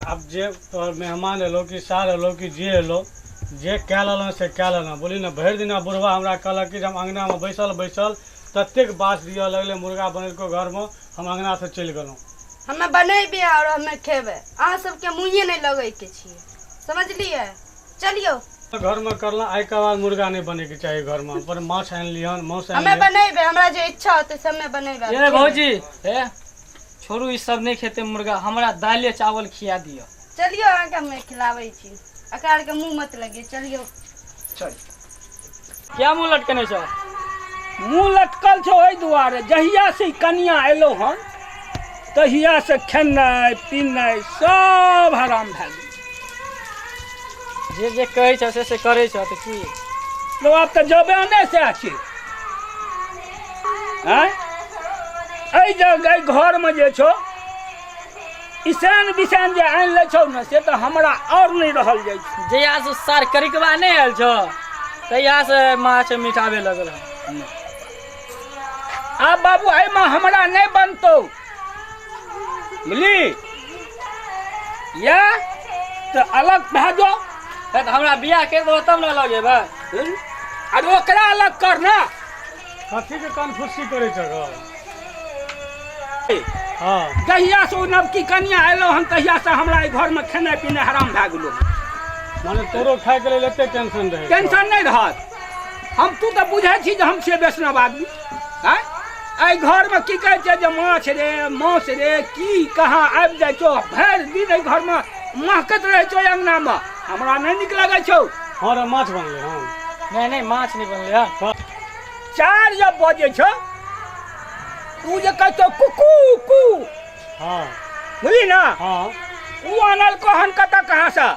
आब जे तोहर मेहमान एलो कि सार एलो कि जे एलो, जे कए लेलहुँ से कए लेलहुँ। बोली ने भरि दिना बुढ़बा हमरा कहलक कि जे हम अङ्गनामे बैसल बैसल ततेक बास दिअ लगलै मुर्गा बनेलको घरमे, हम अङ्गनासँ चलि गेलहुँ। हमे बनेबै और हमे खेबै, अहाँ सबके मुँहे नहि लगैके छियै, समझलियै? चलियौ। घरमे करलहुँ, आइके बाद मुर्गा नहि बनैके चाही घरमे, पर माछ आनि लिहन, मांस आनि हमे लिहन। बनेबै, हमरा जे इच्छा होतै से हमे बनेबै। ये भौजी, ए छोड़ू ई सब नहि खेतै मुर्गा, हमरा दालिए चावल खिया दिअ। चलियौ, अहाँके हमे खिलाबै छी, एकरा आरके मुँह मत लगिए, चलियौ। चल। क्या मुँह लटकने छौ? मुँह लटकल छौ एहि दुआरे, जहिया से ई कनिया एलौ हन तहिया से खेनाइ पीनाइ सब हराम भए गेल। जे जे कहै छौ से से करै छौ तऽ की? तो आब तऽ जबाने सएह छै। आँय, एहि जग एहि घरमे जे छौ ईशान बिशान जे आनि लै छौ ने, से तऽ हमरा आओर नहि रहल जाइ छै। जहिया से सार करिकबा नहि आयल छौ तहिया से माछ मिठाबे लगल हन। आब बाबू एहिमे हमरा नहि बनतौ, बुझली? या तऽ अलग भए जाओ। तऽ हमरा बियाह करि देबो तब ने अलग हेबै। अरे ओकरा अलग कर ना। कथीके कनफुसी करै छह? हँ, जहिया से ओ नवकी कनिया एलो हन तहिया से हमरा एहि घरमे खेनाइ पिनाइ हराम भए गेलो। माने तोरो खायके लेल एते टेंशन रहै? टेंशन नहि रहत? हम तू तऽ बुझै छी जे हम छियै वैष्णव आदमी। आँय, एहि घरमे की कहै छै जे माछ रे मांस रे की कहाँ आबि जाइ छौ, भरि दिन एहि घरमे महकैत रहै छौ अङ्गनामे, हमरा नहि नीक लगै छौ। हँ रे, माछ बनलै हन? नहि नहि, माछ नहि बनलै हन। 4 जब बजै छौ, ओ जे कहै छौ कुकू कू। हँ। बुझली ने? हँ। ओ आनलको हन कतऽ कहाँसँ?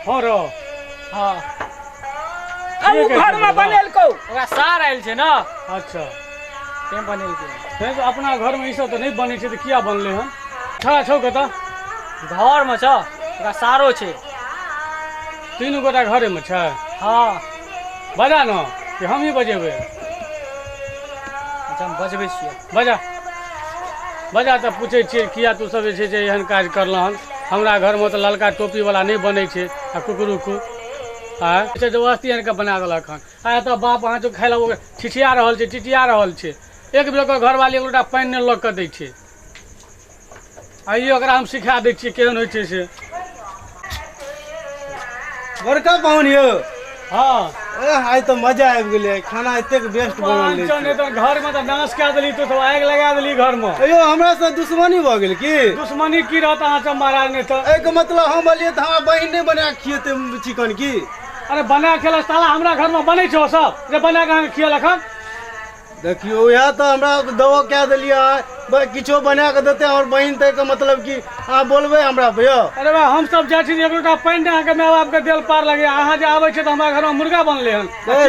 हँ रो। हँ। आ ओ घरमे बनेलको। ओकरा सार आयल छै ने। अच्छा। तें बनेलकै। तें तऽ अपना घरमे ई सब तऽ नहि बनै छै, तऽ किया बनलै हन? छड़ा छौ कतऽ? घरमे छौ, ओकरा सारो छै। तीनू गोटा घरेमे छै? हँ। बजा ने कि हमही बजेबै? अच्छा, हम बजबै छियै। बजा बजा। तऽ पूछै छियै किया तू सब जे छै से एहन काज करलह हन? हमरा घरमे तऽ ललका टोपीवला नहि बनै छै आ कुकरूकू आँय से जबरदस्ती आनि कऽ बना देलक हन। आ एतऽ बाप अहाँ जो खाय लए छिछिया रहल छै, टिटिया रहल छै, एक बेर ओकर घरवाली एक लोटा पानि नहि लऽ कऽ दै छै। आइयो ओकरा हम सिखा दै छियै केहन होइ छै से। बड़का पाहुन यौ। हँ। ए आइ तऽ मजा आबि गेलै, खाना एतेक बेस्ट बनल रहै। नहि तऽ घरमे तऽ नाश कए देली तू सब, आगि लगा देली घरमे। यौ हमरा से दुश्मनी भऽ गेल की? दुश्मनी की रहत अहाँ सब महाराज? नहि तऽ एहिके मतलब हम एलियै तऽ हमरा बहिन नहि बना कऽ खिएतै चिकन की? अरे बना खेला साला, हमरा घरमे बनै छै ओ सब जे बना कऽ अहाँके खिएलक हन? देखियौ उएह तऽ हमरा दबो कए देलियै अहाँ, किछो बना कऽ देतै हमर बहिन तऽ एहिके मतलब कि अहाँ बोलबै हमरा भैया? अरे बा, हम सब जाइ छी एक लोटा पानि नहि अहाँके माय बापके देल पार लगैया, अहाँ जे आबै छियै तऽ हमरा घरमे मुर्गा बनलै हन।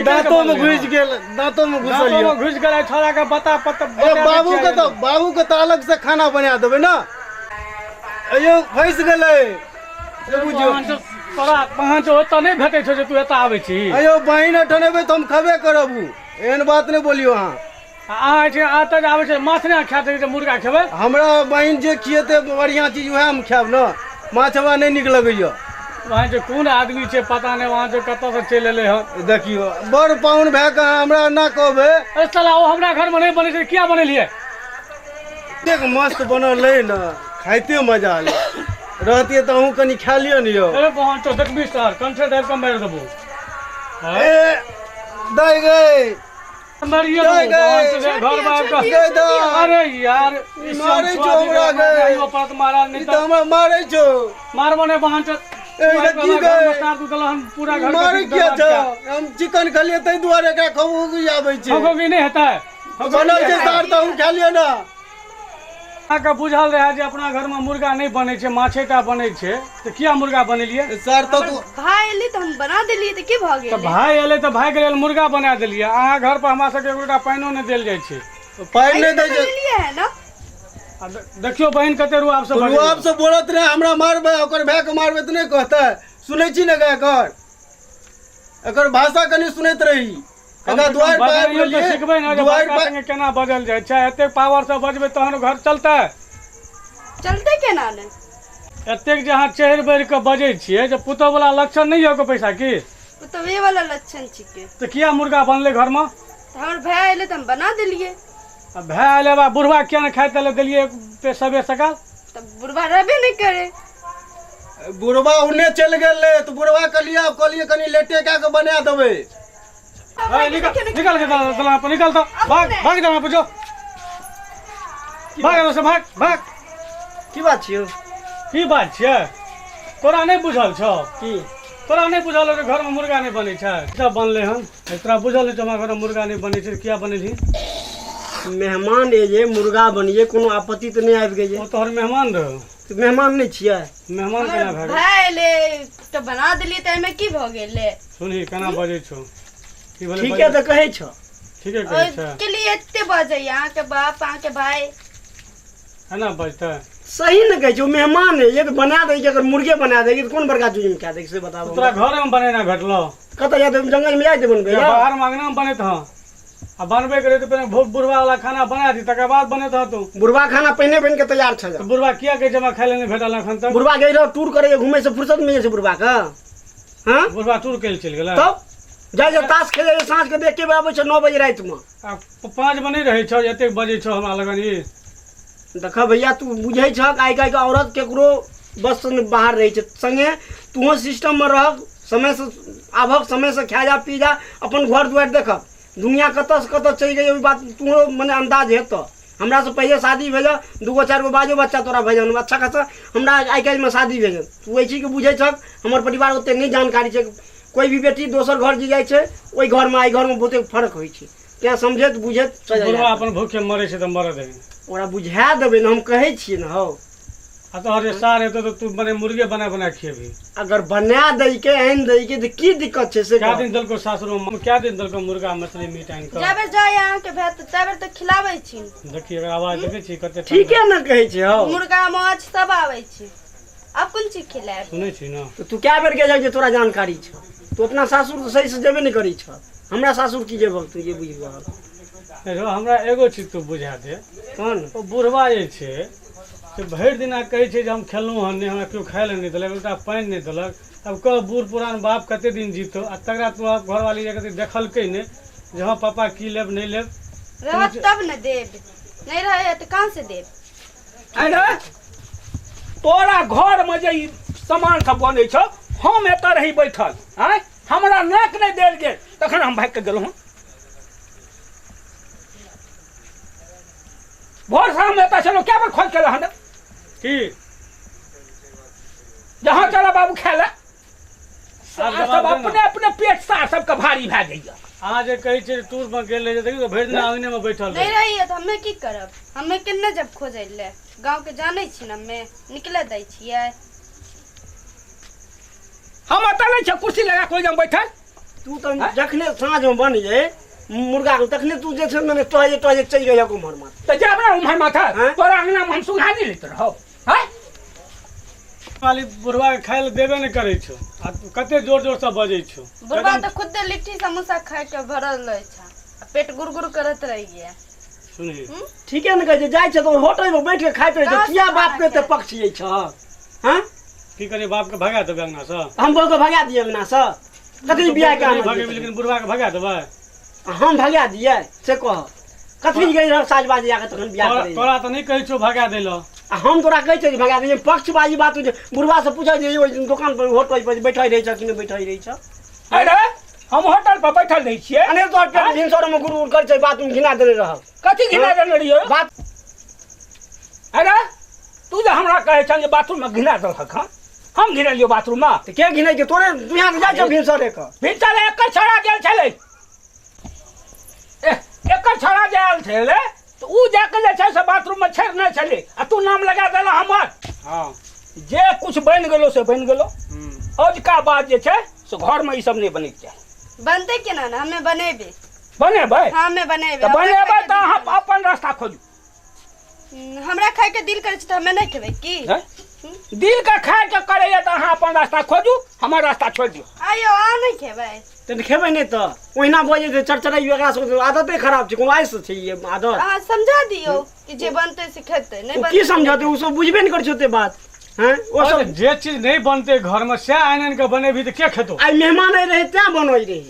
दाँतोमे घुसि गेल, दाँतोमे घुसल, दाँतोमे घुसि गेल छोड़ाके। बता पता। बाबूके तऽ, बाबूके तऽ अलगसँ खाना बना देबै ने। अयौ फँसि गेलै बुझियौ तोरा। अहाँ जो ओतऽ नहि भेटै छौ जे तू एतऽ आबै छी? अयौ बहिन एठन एबै तऽ हम खेबे करब, एहन बात नहि बोलियौ अहाँ। अहाँ एहिठाम एतऽ जे आबै छै माछ नहि खा सकै छै, मुर्गा खेबै? हमरा बहिन जे खिएतै बढ़िआँ चीज उएह हम खायब ने, माछ हमरा नहि नीक लगैए। वहाँ जे कोन आदमी छै पता नहि, वहाँ जो कतऽसँ चलि एलै हन। देखियौ बड़ पाहुन भए कऽ अहाँ हमरा एना कहबै? अरे साला, ओ हमरा घरमे नहि बनै छै, किया बनेलियै? एतेक मस्त बनल रहै ने, खाइते मजा आयल। रहतियै तऽ अहूँ कनि खा लिअ ने यौ। अरे बहन तो देखबी सर, कंठे दाबि कऽ मारि देबो। ए दै गई मरियो घर में आबि कऽ। अरे यार, मारै छौ हमरा गई। पड़त महाराज, नहि तऽ हमरा मारै छौ। मारबो नहि बहन। की गई पूरा घर मारै किया छौ? हम चिकन खेलियै ताहि दुआरे एकरा खबो आबै छै। खबो नहि हेतै? बनल छै सार तऽ अहूँ खा लिअ ने। अहाँके बुझल रहै जे अपना घरमे मुर्गा नहि बनै छै, माछे टा बनै छै, तऽ किया मुर्गा बनेलियै? सर तऽ तू भाय एली तऽ हम बना देलियै, तऽ की भऽ गेल? तऽ भाय एलै तऽ भायके लेल मुर्गा बना देलियै, अहाँ घर पर हमरा सबके एक लोटा पानिओ नहि देल जाइ छै। पानि नहि दै छै है ने? देखियौ बहिन कते रुआब से रुआब से बोलत रहे, हमरा मारबै ओकर भाय के मारबै तऽ नहि कहतै? सुनै छी ने एकर एकर भाषा कनि सुनैत रही। एकरा दुआरि पर आबि गेलियै, सिखबै ने जे दुआरि बड़का पर संगे केना बजल जाइ छै। एतेक पावर से बजबै तहन घर चलतै? चलतै केना ने? एतेक जे अहाँ चढ़ि बढ़ि कऽ बजै छियै जे पुतोह वाला लक्षण नहि यऽ ओकर पैसा की? पुतोहे वाला लक्षण छिकै। तऽ किया मुर्गा बनलै घरमे? तऽ हमर भाय एलै तऽ हम बना देलियै। आ भाय एलै बा बुढ़वा किया नहि खाइ तेले देलियै पे सबेर सकाल? तऽ बुढ़वा रहबे नहि करे। बुढ़वा उन्ने चलि गेल रहै तऽ बुढ़वा कहलियै आब कहलियै कनि लेटे कए कऽ बना देबै। ए, निकल निकल के दलान पर निकल तऽ भाग भाग दलान पर जो भाग एतऽ से भाग भाग। की बात छियौ? की बात छियै? तोरा नहि बुझल छौ? की तोरा नहि बुझल छौ जे घरमे मुर्गा नहि बनै छै? सब बनलै हन तोरा बुझल नहि छौ हमरा घरमे मुर्गा नहि बनै छै किया बनेलही? मेहमान एजे मुर्गा बनिए कोनो आपत्ति तऽ नहि आबि गेलै। ओ तोहर मेहमान रहौ। तऽ मेहमान नहि छियै? मेहमान केना भए गेल? भाय एलै तऽ बना देलियै तऽ एहिमे की भऽ गेलै? सुनही केना बजै छौ। की भेलै? ठीके तऽ कहै छौ। ठीके कहै छै। ओहिके लिए एते बजैया अहाँके बाप अहाँके भाय। एना बजतै? सही ने कहै छै, ओ मेहमान है तऽ बना दै छै, अगर मुर्गे बना दै तऽ कोन बड़का जुर्म कए दै से बताबू। तोरा घरमे बनेना भेटलौ? कतऽ जाय जंगलमे जाइ बनबै? बाहर मे अंगना मे बनैत हँ। आ बनबै के रहै तऽ पहिने भूख बुढ़वा वाला खाना बना दी तकर बाद बनैत हँ तू। बुढ़वा खाना पहिने बनि के तैयार छल। तऽ बुढ़वा किया कहै छै हमरा खाय लए नहि भेटल एखन तक? बुढ़वा गेल रहो टूर करे घूमे से फुर्सत मिले छै बुढ़वा के। हाँ बुढ़वा टूर कैल चलि गेलै? तब जाइ छै ताश खेले साँझ के देख के आबै छै 9 बजे रातिमे। आ 5 बजे नहि रहै छौ एतेक बजै छौ हमरा लगन ई? देख भैया तू बुझै छह आइ काल्हिके औरत केकरो बस से बाहर रहै छै, संगे तूहो सिस्टममे रह, समय से आबहक, समय से खा जा पी जा, अपन घर दुआरि देखक। दुनिया कतऽ से कतऽ चलि गेलै ओहि बात तूहो मने अन्दाज हेतऽ। हमरा से पहिले शादी भेल, 2 गो 4 गो बाजो बच्चा तोरा भेल, अच्छा खासा हमरा आइ काल्हिमे शादी भेल। तू एहि चीजके बुझै छह, हमर परिवार ओते नहि जानकारी छै। कोइ भी बेटी दोसर घर जे जाइ छै ओहि घरमे एहि घरमे बहुते फर्क होइ छै, तेँ समझैत बुझैत चलि बुढ़वा जाइ। अपन भूखे मरै छै तऽ मरऽ दही। ओकरा बुझा देबै ने, हम कहै छियै ने हौ। आ तोहर जे सार हेतौ तऽ तू मने मुर्गे बना बना खेबही। अगर बना दैके आनि दैके तऽ की दिक्कत छै से? कए दिन देलकौ सासुरमे, कए दिन देलकौ मुर्गा मछली मीट आनि कऽ? जाबे जाय अहाँके भाय तऽ ताबे तऽ खिलाबै छी। देखी एकर आवाज देखै छी कते ठीके ने कहै छै हौ। मुर्गा माछ सब आबै छै, आब कोन चीज खिलायब? सुनै छी ने। तऽ तू कए बेर गेल जे तोरा जानकारी छौ? तू अपना सासुर तऽ सही से जेबे नहि करै छह, हमरा सासुर की जेबह तू जे बुझबह? हमरा एगो चीज तू बुझा दे। कोन? ओ बुढ़वा जे छै से भरि दिना कहै छै जे हम खेलहुँ हन नहि, हमरा केओ खाय लए नहि देलक, एकटा पानि नहि देलक। आब कह बूढ़ पुरान बाप कते दिन जीतौ? आ तकरा तू घरवाली जे कते देखलकै नहि जे हँ पापा की लेब नहि लेब। रहत तब ने देब, नहि रहै तऽ कहाँ से देब? अरे तोरा घरमे जे ई सामान सब बनै छौ, हम एतऽ रही बैठल, आँय हमरा नाक नहि देल गेल, तखन हम भागि कऽ गेलहुँ। भोर से हम एतऽ छलहुँ, कए बेर खोज केलहुँ हन की जहाँ चला बाबू खाय लए। आब सब जवाब दे ने। अपने अपने पेट सार सबके भारी भए जाइए। अहाँ जे कहै छियै टूर मे गेल रहै देखियौ भरि दिन अंगने मे बैठल नहि रहै। रहैया तऽ हमे की करब? हमे केने जब खोजै ले गाँव के जानै छी ने, हमे निकले दै छियै। हम एतऽ नहि छै कुर्सी लगा कऽ ओहिठाम बैठल। तू तऽ जखने साँझमे बन जाइ मुर्गा तखने तू जे छै मने टहजे टहजे चलि गेल उम्हर माथ। तऽ जायब ने उम्हर माथा, तोरा अंगनामे हम सुंघा नहि लैत रहब। आँय खाली बुढ़वा के खाय लए देबे नहि करै छौ आ तू कते जोर जोर से बजै छौ। बुढ़वा तऽ खुदे लिट्टी समोसा खाय के भरल रहै छै, पेट गुड़ गुड़ करत रहिए। सुनही ठीके ने कहै छै, जाइ छै तऽ होटलमे बैठ के खाइत रहै छै। किया बापके एते पक्ष यै छह? हँ की करियै बापके भगा देबै अंगनासँ? हम बहुके भगा दियै अंगनासँ? कथी बियाह के आनन्द भगेबै लेकिन बुढ़वा के भगा देबै? हम भगा दियै से कह? कथी गेल रह साज बाज जाके तखन बियाह करै? तोरा तऽ नहि कहै छौ भगा दै लए। आ हम तोरा कहै छियौ जे भगा दियै? पक्षबाजी बात होइ छै। बुढ़वा से पूछै जे ओहि दोकान पर होटल पर बैठल रहै छ कि नहि बैठल रहै छ? अरे हम होटल पर बैठल रहै छियै। अनेर तोहर पेट भिनसरमे गुड़ गुड़ करै छै, बात घिना देने रहब। कथी घिना देने रहियौ बात? अरे तू जे हमरा कहै छह जे बाथरूममे घिना देलक हन, हम घिनेलियौ बाथरूममे? तऽ के घिनै छै? तोरे दुनिया के जाइ छौ भिनसरे के। भिनसरे एकर छौड़ा गेल छलै, एकर छौड़ा जे आयल छलै तऽ उ जाके जे छै से बाथरूममे छेड़ने छलै आ तू नाम लगा देलह हमर। हाँ जे कुछ बनि गेलो से बनि गेलो, अजुका बात जे छै से घरमे ई सब नहि बनैके चाही। बनतै केना ने, हमे बनेबै। बनेबै? हाँ हमे बनेबै। तऽ बनेबै तऽ अहाँ अपन रास्ता खोजू। हमरा खाय के दिल करै छै तऽ हमे नहि खेबै की? दिल के खाय के करैया तऽ अहाँ अपन रास्ता खोजू, हमर रास्ता छोड़ि दियौ। आइयो अहाँ नहि खेबै? तऽ खेबै नहि तऽ ओहिना बजै छै चरचराइ। एकरा सबके आदते खराब छै, कोनो आइसँ छै ई आदत? अहाँ समझा दियौ कि जे बनतै से खेतै, नहि ओ की समझतै? ओ सब बुझबे नहि करै छै ओते बात। हैं ओ सब जे चीज नहीं बनते घर में से आनि आनि के बनेबी तऽ के खेतो? आइ मेहमान आइ रहे तें बनै रहे।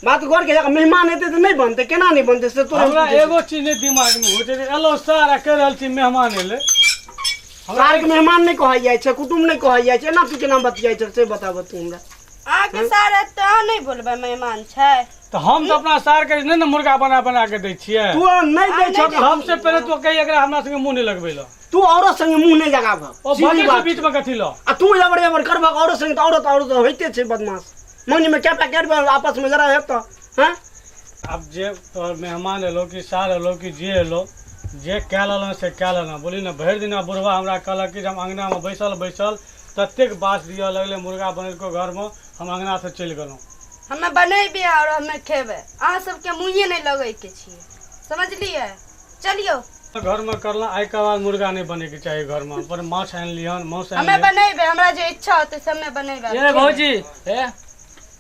बात गौर के मेहमान एतै तऽ नहि बनतै, केना नहि बनतै से तोरा हमरा एगो चीज नहि दिमाग में होइ छै जे एलो सर आ कहि रहल छी मेहमान एलै। सारके मेहमान नहि कहल जाइ छै, कुटुम्ब नहि कहल जाइ छै, एना तू केना बतियाइ छै से बताबऽ तू हमरा। अहाँके सार एतै तऽ अहाँ नहि बोलबै मेहमान छै? तऽ हम तऽ अपना सारके नहि ने मुर्गा बना बना के दै छियै। तू नहि दै छह। सबसे पहिले तू कही एकरा हमरा संगे मुँह नहि लगबै लए। तू औरत संगे मुँह नहि लगाबह। ओ बजै छै बीच में कथी लए? आ तू जबर जबर करबह औरत संगे तऽ औरत औरत होइते छै बदमाश। मने में क्या करबह आपस में जरा हेतऽ। हैं आब जे तोहर मेहमान एलो कि सार एलो कि जे एलो जे कए लेलहुँ से कए लेलहुँ। बोली ने भरि दिना बुढ़वा हमरा कहलक कि जे हम अङ्गनामे बैसल बैसल ततेक बास दिअ लगलै मुर्गा बनेलको घरमे, हम अङ्गनासँ चलि गेलहुँ। हमे बनेबै और हमे खेबै, अहाँ सबके मुँहे नहि लगैके छियै, समझलियै? चलियौ घरमे करलहुँ। आइ के बाद मुर्गा नहि बनैके चाही घरमे, पर माछ आनि लिहन, मांस आनि हमे बनेबै, हमरा जे इच्छा होतै से हमे बनेबै। ये भौजी ए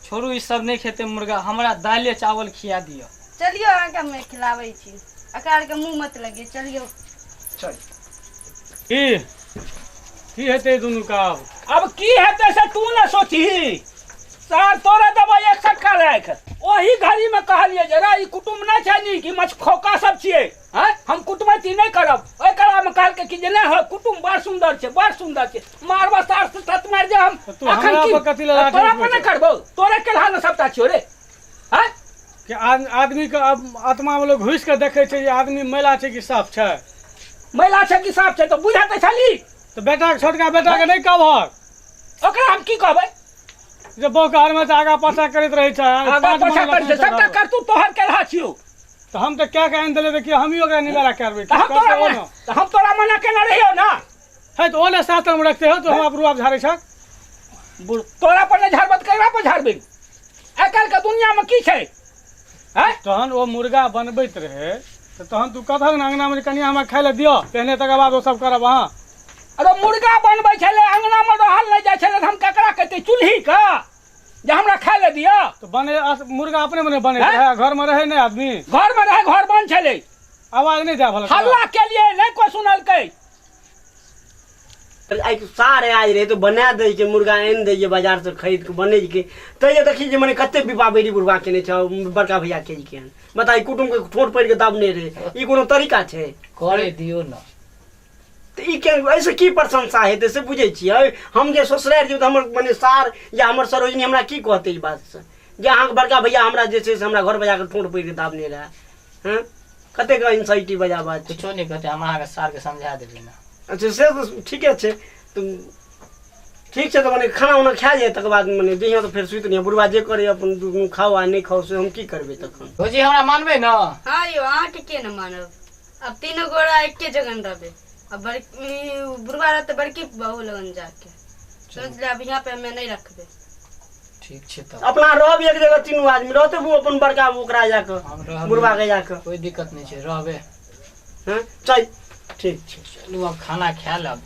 छोड़ू ई सब नहि खेतै मुर्गा, हमरा दालि चावल खिया दिअ। चलियौ अहाँके हमे खिलाबै छी, एकरा आरके मुँह मत लगे। चलियौ चल। की की हेतै दुनू का आब? अब की हेतै से तू ने सोचही सर। तोरा देबै एक सटका राखि। ओही घड़ी में कहलियै जे रे ई कुटुम्ब नहि छै नीक, ई मछखौका सब छियै। हैं हम कुटुमैती नहि करब। ओहि कलामे कहलकै कि जे नहि हो कुटुम्ब बड़ सुन्दर छै, बड़ सुन्दर छै। मारबा सार से तत मारि जे हम तू हमरा पर कथी लए लाठी तोरा पर उठबै नहि करबौ, तोरे केलहा ने सबटा छियौ रे। हैं कि आदमी के आत्मा में लोग घुसि के देखै छै जे आदमी मैला छै कि साफ छै। मैला छै कि साफ छै तऽ बुझै तऽ छली। तऽ बेटा छोटका बेटा के नहि कहबहक? ओकरा हम की कहबै? जे बहु के हरमे आगा पाछा करैत रहै छै, आगा पाछा करै छै सबटा करतू तोहर केलहा छियौ। तऽ हम तऽ कए के आनि देलै कि हमही ओकरा निवारा करबै। तऽ हम तोरा मना केने रहियौ ना। है तऽ ओ ने शास्त्र में रखते हो तो हम रुआब झाड़ै छक। तोरा पर नहि झाड़बै तऽ ककरा पर झाड़बै? आइ काल्हि के दुनिया में की छै? तहन ओ मुर्गा बनबैत रहे तऽ तहन तू कहतहक ने अङ्गनामे जे कनिया हमरा खाय लए दिअ पहिने, तकर बाद ओ सब करब अहाँ। अरे मुर्गा बनबै छलै अङ्गनामे रहल नहि जाइ छलै, हम ककरा कहतै? चूल्ही के जे हमरा खाय लए दिअ। तऽ बने मुर्गा अपने मने बनै रहे, घरमे रहै नहि आदमी। घरमे रहै, घर बंद छलै। आवाज नहि जाय भला। हल्ला केलियै नहि कोइ सुनलकै। आइ सार आइ रहे तो बना दै के मुर्गा आनि दै बाजार से खरीद के बनै के तैयो देखी जे मने कते विवाह बेरी बुढ़वा केने छ बड़का भैया के के बताई कुटुम्ब के ठोर पड़ के दाबने रहे, ई कोनो तरीका छै? करे दियो ना। तऽ ई के ऐसे की प्रशंसा हेतै से बुझै छियै? हम जे ससुरारि जेबै तऽ हमर मने सार या हमर सरोजिनी हमरा की कहतै ई बात से जे अहाँके बड़का भैया हमरा जे छै से हमरा घर बजा के ठोर पड़ के दाबने रहे। हँ कतेक इंसाइटी बजा बात छै। कुछो नहि कहतै, हम अहाँके सारके समझा देबै ना। अच्छा से तऽ ठीके छै। तऽ ठीक छै तऽ मने खाना उना खा जाए तकर बाद मने जहिया तऽ फेर सुति नहीं बुढ़वा जे करे अपन दुनू खाओ आ नहि खाओ से हम की करबै तखन? भौजी हमरा मानबै ना? हाँ यौ अहाँके के ने मानब, अब तीनों गोरा एके जगह रहबै। अब बुढ़वा रहते बड़की बहू लगन जाके समझ ले, अब यहाँ पे हमें नहीं रखबे। ठीक छै तब अपना रहब एक जगह तीनू आदमी रहते वो अपन बड़का ओकरा जाके बुढ़वा के जाके कोई दिक्कत नहीं छै रहबे। हाँ चल ठीक छै चलू अब खाना खा लेब।